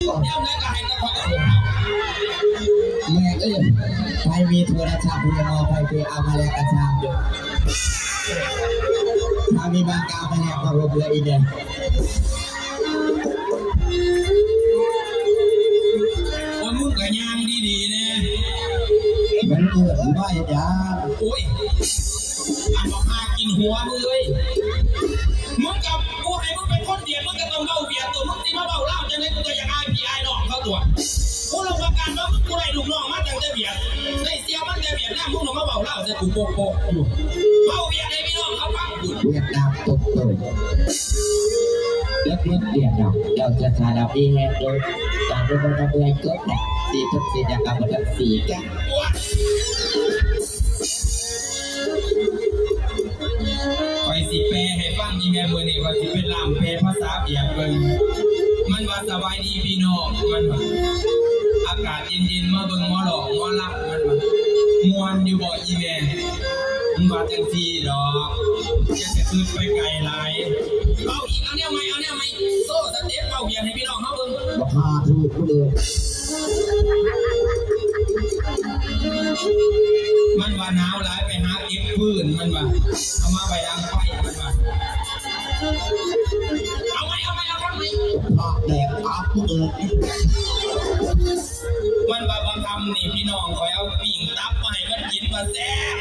ຍາມໃດກໍໃຫ້ແຕ່ຂ້ອຍເອົາ ແມ່ເອີຍ ໃຜມີໂທລະສັບເລີຍມາ ໃຜຄືເອົາມາແລກກະຊ່າງເດີ ຖ້າມີບາງກາວມາແລກມາລົບເລີຍອີກເດີ. ໂອ້ຍ ມຶງກະຍ່າງດີໆແດ່ ມັນເອີ້ນວ່າຫຍັງ? ໂອ້ຍ ອັນບັກຫາກິນຫົວມຶງເອີຍ ມຶງກະ ກູໃຫ້ມຶງເປັນຄົນຫວຽດ ມຶງກະຕ້ອງເວົ້າຫວຽດຕົວະ ມຶງຊິມາເວົ້າລາວຈັ່ງໃດ ກູກະຢາກອາຍພີ່ອາຍນ້ອງເຂົາຕົວະ ກູຮັບປະກັນວ່າມຶງ ກູໄດ້ລູກນ້ອງມາຕັ້ງແຕ່ຫວຽດ ໄດ້ ເຊື່ອມັນແຕ່ຫວຽດນາມ ມຶງຕ້ອງມາເວົ້າລາວໃສ່ກູໂປກໆຢູ່ ເວົ້າຫວຽດໃຫ້ພີ່ນ້ອງເຂົາຟັງພຸ້ນ ຫວຽດນາມໂຕໂຕ ເລິກເລີກຫວຽດນາມ ເຈົ້າຈະສາລະມີແຮງໂດຍ ການເປັນຄົນເມື່ອຍກົດດັນ ສີທຸກສີຈະກຳມະດັນສີກະ ຂ້ອຍຊິແປໃຫ້ຟັງ ອີແມ່ ມື້ນີ້ຂ້ອຍຊິໄປລ່າມແປພາສາຫວຽດເບິ່ງ ມັນວ່າ ສະບາຍດີພີ່ນ້ອງ ມັນວ່າ ອາກາດເຢັນໆ ມາເບິ່ງໝໍຫຼອກໝໍລຳ ມັນວ່າ ມ່ວນຢູ່ບໍ່ອີແມ່ ມັນວ່າຈັ່ງຊີ້ດອກ ຢ່າໄດ້ຄຶດໄປໄກຫຼາຍ ເວົ້າອີກ ເອົາແນວໃໝ່ ເອົາແນວໃໝ່ ໂຊສະເຕັບເວົ້າຫວຽດໃຫ້ພີ່ນ້ອງເຮົາເບິ່ງ ບັກຫາຖືກເລີຍ ມັນວ່າໜາວຫຼາຍ ໄປຫາເກັບຟືນ ມັນວ່າ ເອົາມາໄວ້ດັງໄຟ ມັນວ່າ ເອົາໃໝ່ ເອົາໃໝ່ ເອົາຄຳໃໝ່ ພາກແດກປາກເອີຍ ມັນວ່າບາງຄຳນີ້ພີ່ນ້ອງຂ້ອຍເອົາປີ້ງຕັບມາໃຫ້ມັນກິນວ່າແຊບ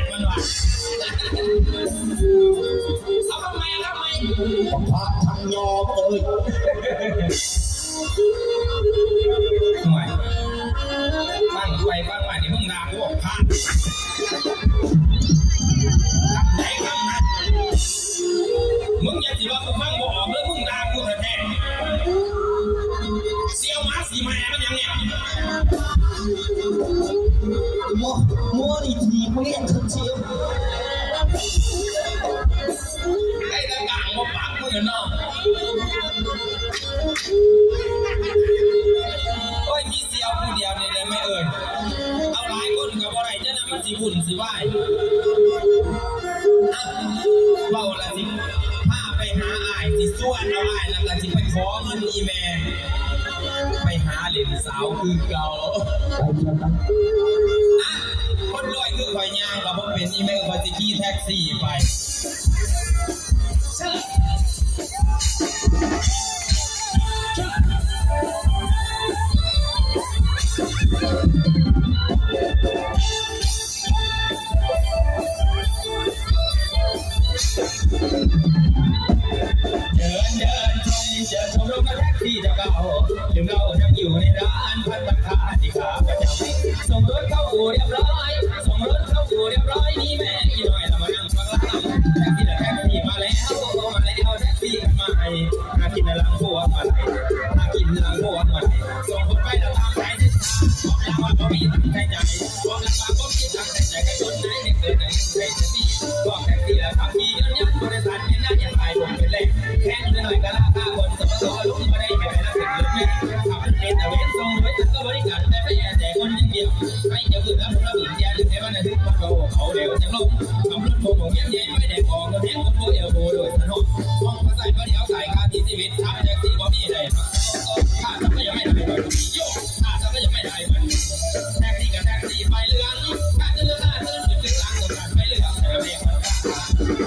ໆ ມັນວ່າ ເອົາຄຳໃໝ່ ເອົາຄຳໃໝ່ ພາກທັງຍອມເອີຍ. ໂອ້ຍ ຟັງໄປຟັງມານີ້ ມຶງດ່າກູພາກ ຄຳໃດຄຳນັ້ນ ມຶງຢ່າຊິວ່າກູຟັງບໍ່ອອກເດີ ມຶງດ່າກູແທ້ໆ ສ່ຽວໝາສີແມ່ມັນຫຍັງນີ້ ໝໍ ໝໍນີ້ຖີບເລນເຊີນ ໄດ້ແຕ່ກາງບໍ່ປາກມື້ເນາະ ໂອ້ຍ ມີສ່ຽວຜູ້ດຽວນີ້ແຫຼະແມ່ເອີຍ ເອົາຫຼາຍຄົນກໍບໍ່ໄດ້ ຈະນຳມັນຊິວຸ່ນຊິວາຍ ເວົ້າລະຊິພາໄປຫາອ້າຍ ຊິຊວນເອົາອ້າຍ ແລ້ວກໍຊິໄປຂໍເງິນອີແມ່ ໄປຫາຫຼິ້ນສາວຄືເກົ່າ ໄປ ໄປ ໄປ ອະ ຄົນລວຍຄືຂ້ອຍຍ່າງກໍບໍ່ເປັນ ອີແມ່ ຂ້ອຍຊິຂີ່ແທັກຊີໄປ ເດີນເດີນຊົມ ເຈີຊົມລົມແທັກຊີເຈົ້າເກົ່າ ລືມເລົ່າຍັງຢູ່ໃນຮ້ານພັດຕາຄາທີ່ຂ້າພະເຈົ້າ ສົ່ງລົດເຂົ້າອູ່ຮຽບຮ້ອຍ ສົ່ງລົດເຂົ້າອູ່ຮຽບຮ້ອຍ ນີ້ແມ່ອີນ້ອຍລະມານັ່ງຟັງລຳ ແທັກຊີລະແທັກຊີມາແລ້ວ ມາແລ້ວແທັກຊີກັນມາໃຫ້ ຫາກິນນະຫຼັງພວງມາໄລ ຫາກິນນະຫຼັງພວງມາໄລ ສົ່ງຄົນໄປລະຕາມສາຍເສັ້ນທາງ ບອກລາວວ່າບໍ່ມີຕັງໃສ່ໃຈ ບອກລາວວ່າບໍ່ມີຕັງໃສ່ໃຈ ໃຫ້ຄົນໄດ້ເຮັດເກີດໄດ້ໃຊ້ແທັກຊີ ບອກແທັກຊີລະຂັບຂີ່ຍົນຍົນ ບໍລິສັດເປັນນາຍໃຫຍ່ ຂາຍຜົມເປັນແຫຼງ ແພງໜ້ອຍກະລາຄາຄົນ ສປສ ລົງບໍ່ໄດ້ ໃຫ້ໄປລະເປັນລົດເມ ຂັບລົດເມຕະເວນ ສົ່ງໂດຍສານກໍບໍລິການ ແຕ່ໄປແອແຕ່ຄົນຢ່າງດຽວ ໄປຈະບຶດລະບຸນລະບຶນ ຢ່າລືມໃຫ້ມັນລະລຶກ ມັນກໍເວົ້າເຂົາແລ້ວຈັກລົງ ຂັບລົດໂພງໃຫຍ່ ໄຟແດງອອກ ແລ້ວແຮງຄົນໂພເອວໂພໂດຍສານ ຫ້ອງ ຫ້ອງພາສາຍ ບໍ່ໄດ້ເອົາສາຍ ຄ່າທີ່ຊີວິດ ຂັບແທັກຊີບໍ່ມີໄດ້ ຄ່າຊັບພະຍາກອນໄດ້ ໂຍ ຄ່າຊັບພະຍາກອນໄດ້ ແທັກຊີກໍແທັກຊີປ້າຍເຫຼືອງ ຄ່າຕື່ນ ຄ່າຕື່ນ ຂຶ້ນຫຼັງ ຕ້ອງການໄປເລືອກ ແຖວເລກ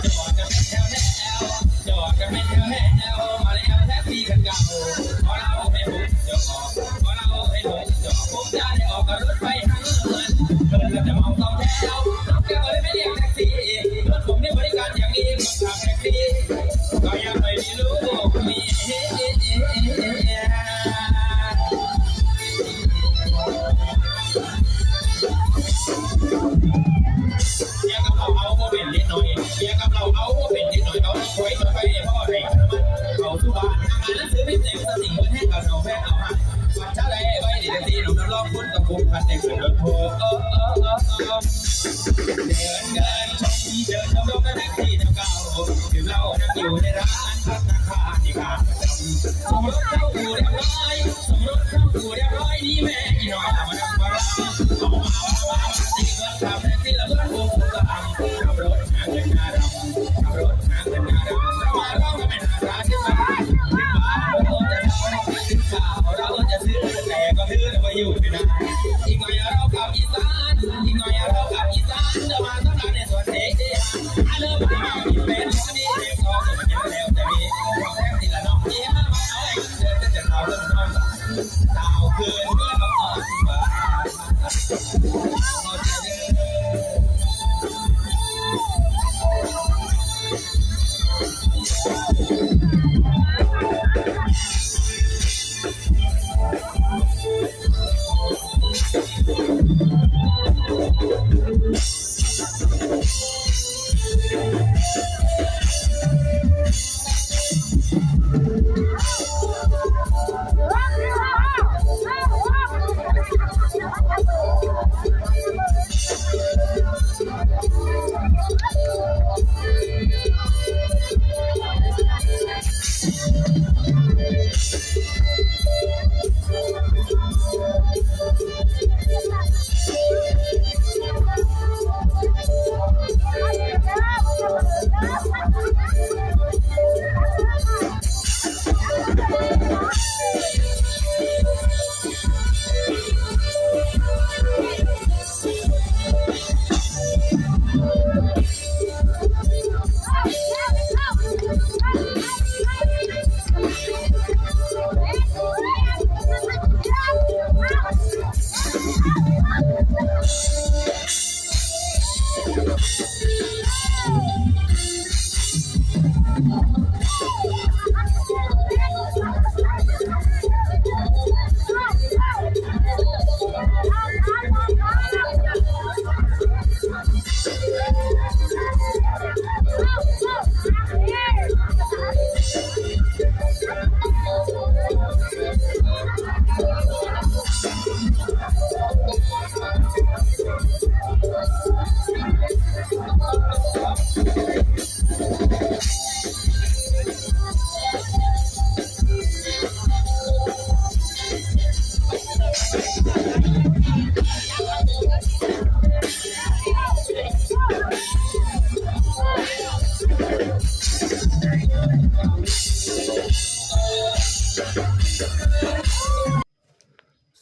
ຈອດກັນເປັນແຖວແຖວ ຈອດກັນເປັນແຖວແຖວ ມາແລ້ວແທັກຊີຄັນເກົ່າ ຂໍເລົ່າໃຫ້ຜູ້ເຈົ້າອອກ ຂໍເລົ່າໃຫ້ຜູ້ເຈົ້າອອກ ຜົມຈະໄດ້ອອກກັບລົດໄຟຫາເຮືອນ ເພິ່ນກໍຈະເອົາສອງແຖວ ເຮົາກໍບໍ່ໄດ້ໄປລຽກແທັກຊີ ລົດຜົມນີ້ບໍລິການຢ່າງດີ ຄົນຂັບແທັກຊີ ກໍຢາກໄປມີລູກມີເມຍ ເບຍກັບເຫຼົ້າເອົາບໍ່ເປັນເດັກນ້ອຍ ເບຍກັບເຫຼົ້າເອົາບໍ່ເປັນເດັກນ້ອຍ ເອົາໄວ້ໄປພໍໄດ້ນ້ຳມັນ ເຂົ້າສູ່ບ້ານ ຫາງານໜັງສືພິມແດງສະຕິງ ເບິດແຮງກໍເຊົາແຟນເອົາຫາຍ ບັດຊາໄດ້ໄວ້ດີແທັກຊີ ນ້ອງຮັບຮອງຄົນຕ້ອງພົບ ຄັນໄດ້ຂຶ້ນລົດໂພ ເດີນເດີນ ເດີນລົງແທັກຊີເຈົ້າເກົ່າ ຖືກເລົ່ານັ່ງຢູ່ໃນຮ້ານພັດຕາຄາທີ່ຂ້າປະຈຳ ສົ່ງລົດເຂົ້າອູ່ຮຽບຮ້ອຍ ສົ່ງລົດເຂົ້າອູ່ຮຽບຮ້ອຍ ນີ້ແມ່ອີນ້ອຍລະມານັ່ງຟັງລຳ ເອົາມາ ເອົາມາ ເອົາມາ ຕິດເງິນ ຂັບແທັກຊີລະເພື່ອນໂກງ ຜູ້ກະອຳ ຂັບລົດຫາເງິນໜ້າດຳ ຂັບລົດຫາເງິນໜ້າດຳ ເຮົາມາລອງກັນແມ່ນໜ້າຕາຂຶ້ນມາ ຂຶ້ນມາ ເຮົາຈະເຊົາ ຂຶ້ນມາ ເຮົາຈະ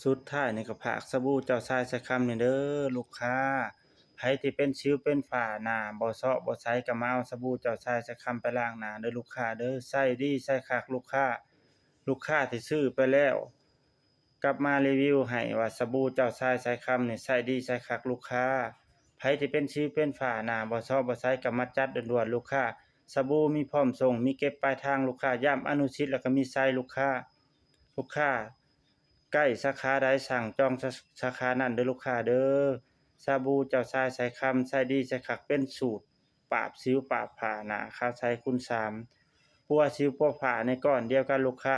ສຸດທ້າຍນີ້ກໍຝາກສະບູເຈົ້າຊາຍສາຍຄຳນີ້ເດີລູກຄ້າ, ໃຜທີ່ເປັນສິວເປັນຝ້າ ໜ້າບໍ່ເຊາະບໍ່ໃສ ກໍມາເອົາສະບູເຈົ້າຊາຍສາຍຄຳໄປລ້າງໜ້າເດີລູກຄ້າເດີ. ໃຊ້ດີໃຊ້ຄັກລູກຄ້າ, ລູກຄ້າທີ່ຊື້ໄປແລ້ວ ກັບມາຣີວິວໃຫ້ວ່າສະບູເຈົ້າຊາຍສາຍຄຳນີ້ໃຊ້ດີໃຊ້ຄັກລູກຄ້າ. ໃຜທີ່ເປັນສິວເປັນຝ້າ ໜ້າບໍ່ເຊາະບໍ່ໃສ ກໍມາຈັດດ່ວນໆລູກຄ້າ. ສະບູມີພ້ອມສົ່ງ ມີເກັບປາຍທາງລູກຄ້າ, ຢ້ຳອະນຸສິດ ແລ້ວກໍມີໄຊລູກຄ້າ. ລູກຄ້າໃກ້ສາຂາໃດ ສັ່ງຈອງສາ ສາຂານັ້ນເດີລູກຄ້າເດີ. ສະບູເຈົ້າຊາຍສາຍຄຳ ໃຊ້ດີໃຊ້ຄັກ ເປັນສູດ ປາບສິວປາບຝ້າ ໜ້າຂາວໃສຄູນສາມ, ປົວສິວປົວຝ້າໃນກ້ອນດຽວກັນລູກຄ້າ,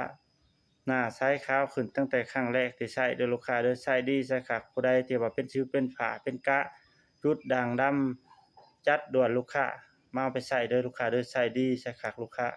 ໜ້າໃສຂາວຂຶ້ນຕັ້ງແຕ່ຄັ້ງແລກທີ່ໃຊ້ເດີລູກຄ້າເດີ. ໃຊ້ດີໃຊ້ຄັກ, ຜູ້ໃດທີ່ວ່າເປັນສິວເປັນຝ້າ ເປັນກະ ຈຸດດ່າງດຳ ຈັດດ່ວນລູກຄ້າ, ມາເອົາໄປໃຊ້ເດີລູກຄ້າເດີ. ໃຊ້ດີໃຊ້ຄັກລູກຄ້າ.